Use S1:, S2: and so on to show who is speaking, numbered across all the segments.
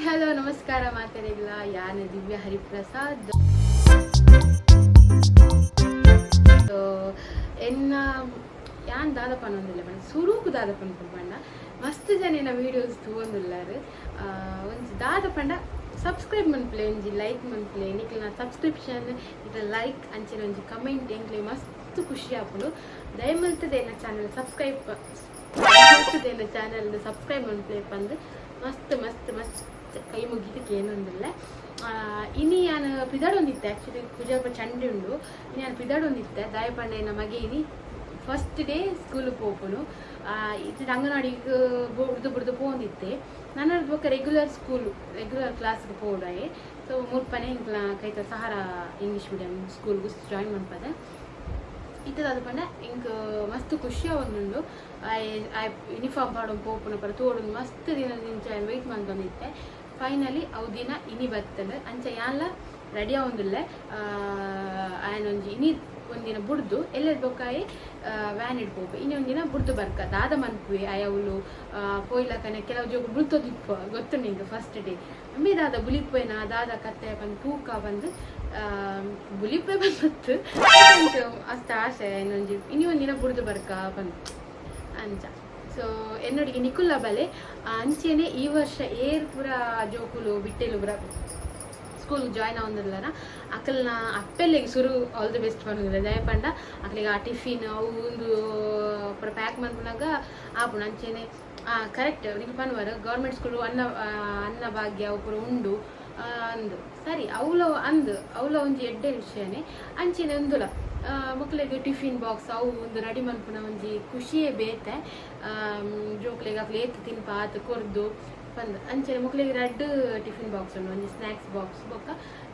S1: Hello, ನಮಸ್ಕಾರ ಮಾತೆರೆಗ್ಲ. ಯಾನ್ ದಿವ್ಯ ಹರಿಪ್ರಸಾದ್. ಸೊ ಎನ್ನ ಯಾನ್ ದಾದ ಪನೊಂದಿಲ್ಲ ಪಂಡ, ಸುರೂಕು ದಾದ ಪನ್ಪುಂಡು ಪಂಡ, ಮಸ್ತ್ ಜನ ಎನ್ನ ವೀಡಿಯೋಸ್ ತೂವೊಂದುಲ್ಲಾರ್. ಒಂಜಿ ದಾದ ಪಂಡ, ಸಬ್ಸ್ಕ್ರೈಬ್ ಮನ್ಪುಲೆ, ಒಂಜಿ ಲೈಕ್ ಮನ್ಪುಲೆ. ನಿಕ್ಲೆನ ಸಬ್ಸ್ಕ್ರಿಪ್ಷನ್, ನಿಕ್ಲೆನ ಲೈಕ್, ಅಂಚನೆ ಒಂಜಿ ಕಮೆಂಟ್ ಎಂಕ್ಲೆ ಮಸ್ತ್ ಖುಷಿ ಆಪುಂಡು. ದಯಮಲ್ತದ ಎನ್ನ ಚಾನಲ್ ಸಬ್ಸ್ಕ್ರೈಬ್ ಮಲ್ತದ ಎನ್ನ ಚಾನಲ್ ಸಬ್ಸ್ಕ್ರೈಬ್ ಮನ್ಪುಲೆ ಪಂದ್ ಮಸ್ತ್ ಮಸ್ತ್ ಮಸ್ತ್ ಕೈ ಮುಗಿದು ಕೇನೊಂದುಲ್ಲೆ. ಇನಿ ಯಾನ್ ಪಿದಡೊಂದಿತ್ತೆ. ಆಕ್ಚುಲಿ ಕುಜಲ್ಪ ಚಂಡಿ ಉಂಡು. ಇನಿ ಯಾನ್ ಪಿದಡೊಂದಿತ್ತೆ. ದಾಯೆ ಪಂಡ ಎನ್ನ ಮಗೆ ಇನಿ ಫಸ್ಟ್ ಡೇ ಸ್ಕೂಲ್ ಪೋಪುನು. ಇತ್ತೆ ಅಂಗನವಾಡಿಗ್ ಬುಡ್ದು ಬುಡ್ದು ಪೋವೊಂದಿತ್ತೆ. ನನರ್ದ್ ಬೊಕ್ಕ ರೆಗ್ಯುಲರ್ ಸ್ಕೂಲ್, ರೆಗ್ಯುಲರ್ ಕ್ಲಾಸ್ಗೆ ಪೋವೊಡಾಯೆ. ಸೊ ಮುಲ್ಪನೆ ಎಂಕ್ಲ ಕೈತ ಸಹಾರ ಇಂಗ್ಲೀಷ್ ಮೀಡಿಯಂ ಸ್ಕೂಲ್ಗ್ ಜಾಯಿನ್ ಮನ್ಪದೆ. ಇತ್ತೆ ದಾದ ಪಂಡ, ಎಂಕ್ ಮಸ್ತ್ ಖುಷಿ ಆವೊಂದುಂಡು. ಆಯೆ ಆಯೆ ಯೂನಿಫಾರ್ಮ್ ಪಾಡೊಂದು ಪೋಪುನ ಪೂರ ತೋಡುಂದು ಮಸ್ತ್ ದಿನದಿಂಚ ವೆಯ್ಟ್ ಮಲ್ತೊಂದಿತ್ತೆ. ಫೈನಲಿ ಅವು ದಿನ ಇನಿ ಬತ್ತಂಡ್. ಅಂಚ ಯಾನ್ಲ ರೆಡಿ ಆವೊಂದುಲ್ಲೆ. ಆಯನೊಂಜಿ ಇನಿ ಒಂದಿನ ಬುಡ್ದು ಎಲ್ಲೆಡ್ ಬೊಕ್ಕ ಆಯೆ ವ್ಯಾನ್ ಇಡ್ ಪೋಪೆ. ಇನಿ ಒಂದಿನ ಬುಡ್ದು ಬರ್ಕ, ದಾದ ಮನ್ಪುವೆ ಆಯೆ ಅವ್ಲು ಪೋಯ್ಲಕನೆ. ಕೆಲವು ಜೋಕುಲು ಬುಲ್ತೊದಿಪ್ಪ, ಗೊತ್ತುಂಡು ಎಂಕ್. ಫಸ್ಟ್ ಡೇ ಅಂಬಿ ದಾದ ಬುಲಿಪುವೆನ, ದಾದ ಕತೆ ಪಂದ್ ತೂಕ ಪಂದ್. ಬುಲಿಪೆ ಬಂದತ್ತು. ಎಂಕ್ ಅಸ್ತ ಆಸೆ ಇನ್ನೊಂಜಿ ಇನಿ ಒಂದಿನ ಬುಡ್ದು ಬರ್ಕ ಪಂದ್ ಅಂಚ. ಸೊ ಎನ್ನೊಡಿಗೆ ನಿಕುಲ್ಲ ಬಲೆ. ಅಂಚೆನೆ ಈ ವರ್ಷ ಏರ್ ಪೂರ ಜೋಕುಲು ಬಿಟ್ಟೆಲು ಪೂರ ಸ್ಕೂಲ್ ಜಾಯ್ನ್ ಆವೊಂದುಲ್ಲನ, ಅಕಲ್ನ ಅಪ್ಪೆಲ್ಲೆಗ್ ಸುರು ಆಲ್ the best ಪನೊಂದುಲ್ಲೆ. ದಾಯೆ ಪಂಡ ಅಕ್ಲೆಗ್ ಆ ಟಿಫಿನ್ ಅವು ಉಂದು ಪೂರ ಪ್ಯಾಕ್ ಮನ್ಪುನಗ ಆಪುಂಡು. ಅಂಚೆನೆ ಕರೆಕ್ಟ್ ನಿಕ್ಲು ಪನ್ವರ್, ಗೌರ್ಮೆಂಟ್ ಸ್ಕೂಲ್ ಅನ್ನ ಅನ್ನ ಭಾಗ್ಯ ಅವು ಪೂರ ಉಂಡು ಅಂದ್. ಸರಿ, ಅವ್ಲ ಅಂದ್, ಅವ್ಲ ಒಂಜಿ ಎಡ್ಡೆ ವಿಷಯನೇ. ಅಂಚೆನೆ ಉಂದುಲ ಮೊಕ್ಲೆಗ್ ಟಿಫಿನ್ ಬಾಕ್ಸ್ ಅವು ಉಂದು ರೆಡಿ ಮನ್ಪುನ ಒಂಜಿ ಖುಷಿಯೇ ಬೇತೆ. ಜೋಕ್ಲೆಗ್ ಅಕ್ಲು ಏತ್ ತಿನ್ಪ ಆತ್ ಕೊರ್ದು ಪಂದ್. ಅಂಚೆನೆ ಮೊಕ್ಲೆಗ್ ರಡ್ಡ್ ಟಿಫಿನ್ ಬಾಕ್ಸ್ ಉಂಡು, ಒಂಜಿ ಸ್ನಾಕ್ಸ್ ಬಾಕ್ಸ್ ಬೊಕ್ಕ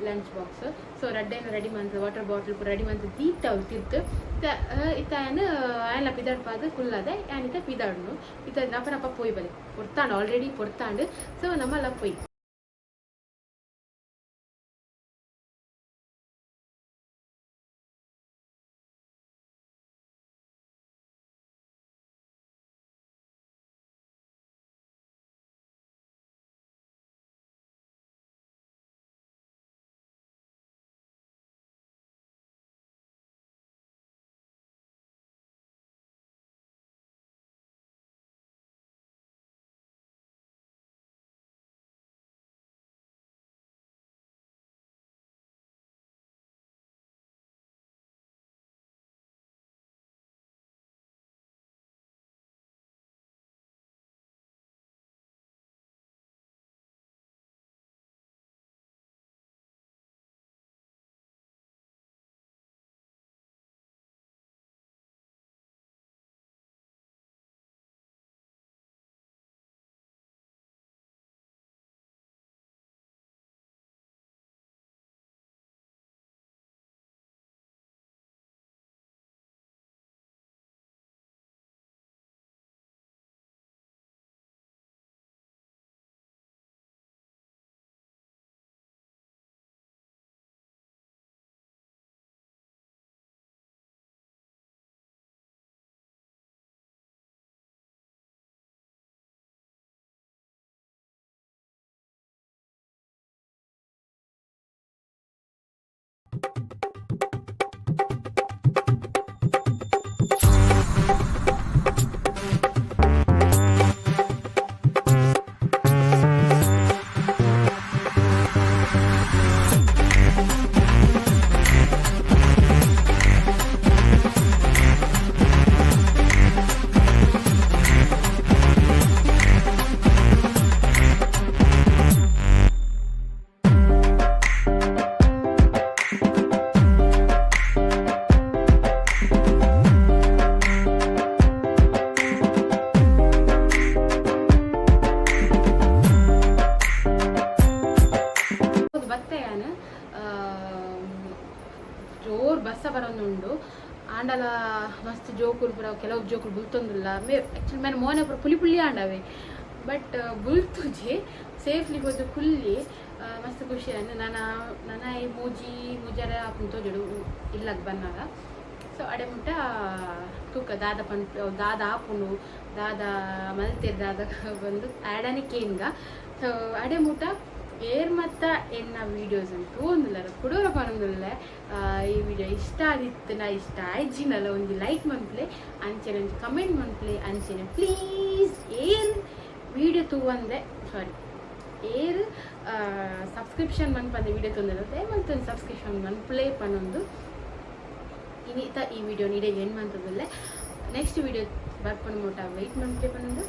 S1: ಲಂಚ್ ಬಾಕ್ಸ್. ಸೊ ರಡ್ಡೆನ್ ರೆಡಿ ಮಂತ್, ವಾಟರ್ ಬಾಟಲ್ ಪೂರ ರೆಡಿ ಮಂತ್ ದೀತ ಅವು ತಿರ್ತ್. ಇತ್ತೆ ಆಯನ್ ಆಯನ್ಲ ಪಿದಾಡ್ಪಾದ್ ಕುಲ್ಲದೆ. ಯಾನ್ ಇತ್ತೆ ಪಿದಾಡುನು. ಇತ್ತೆ ನಪ ನಪ ಪೋಯಿ ಬಲೆ. ಪೊರ್ತಾಂಡ್, ಆಲ್ರೆಡಿ ಪೊರ್ತಾಂಡ್. ಸೊ ನಮಲ ಪೋಯಿ. ಬತ್ತೆ ಯಾನ್. ಜೋರ್ ಬಸ್ಸ ಬರೊಂದುಂಡು. ಆಂಡಲ ಮಸ್ತ್ ಜೋಕುಲು ಪೂರ, ಕೆಲವು ಜೋಕುಲು ಬುಲ್ತೊಂದುಲ್ಲ. ಮೇ ಆಕ್ಚುಲಿ ಮೇನ್ ಮೋನೆ ಪೂರ ಪುಲಿ ಪುಲಿ ಆಂಡವೆ, ಬಟ್ ಬುಲ್ತುಜಿ. ಸೇಫ್ಲಿ ಪೋದು ಕುಲ್ಲಿ. ಮಸ್ತ್ ಖುಷಿ ಆಂಡ್. ನನ ನನ ಈ ಮೂಜಿ ಮೂಜರೆ ಆಪುಂಡು ತೋಜುಡು ಇಲ್ಲಗ್ ಬನ್ನಗ. ಸೊ ಅಡೆ ಮುಟ್ಟ ತೂಕ ದಾದ ಪನ್ಪ, ದಾದ ಆಪುಂಡು, ದಾದ ಮಲ್ತೆರ್, ದಾದ ಬಂದು ಆಡನೆ ಕೇನ್ಗ. ಸೊ ಅಡೆ ಮುಟ ಏರ್ ಮತ್ತ ಎನ್ನ ವೀಡಿಯೋಸ್ ತೂವೊಂದುಲ್ಲೆರ್, ಕುಡೋರ ಪನೊಂದುಲ್ಲೆ, ಈ ವಿಡಿಯೋ ಇಷ್ಟ ಆದಿತ್ತುಂಡ, ಇಷ್ಟ ಆಯ್ಜಿಂಡಲ ಒಂಜಿ ಲೈಕ್ ಮನ್ಪುಲೆ, ಅಂಚೆನೆ ಒಂಜಿ ಕಮೆಂಟ್ ಮನ್ಪುಲೆ. ಅಂಚೆನೆ ಪ್ಲೀಸ್ ಏರ್ ವಿಡಿಯೋ ತೂವಂದೆ, ಸಾರಿ, ಏರ್ ಸಬ್ಸ್ಕ್ರಿಪ್ಷನ್ ಮನ್ಪಂದೆ ವಿಡಿಯೋ ತೂವೊಂದುಲ್ಲೆರ್, ದಯಮಲ್ತ್ ಸಬ್ಸ್ಕ್ರಿಪ್ಷನ್ ಮನ್ಪುಲೆ ಪನೊಂದು ಇನಿತ ಈ ವಿಡಿಯೋ ಇಡೆಗ್ ಎಂಡ್ ಮಂತೊಂದುಲ್ಲೆ. ನೆಕ್ಸ್ಟ್ ವಿಡಿಯೋ ಬರ್ಪುನ ಮುಟ ವೆಯ್ಟ್ ಮನ್ಪುಲೆ ಪನೊಂದು,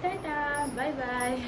S1: ಟಾಟಾ, ಬಾಯ್ ಬಾಯ್.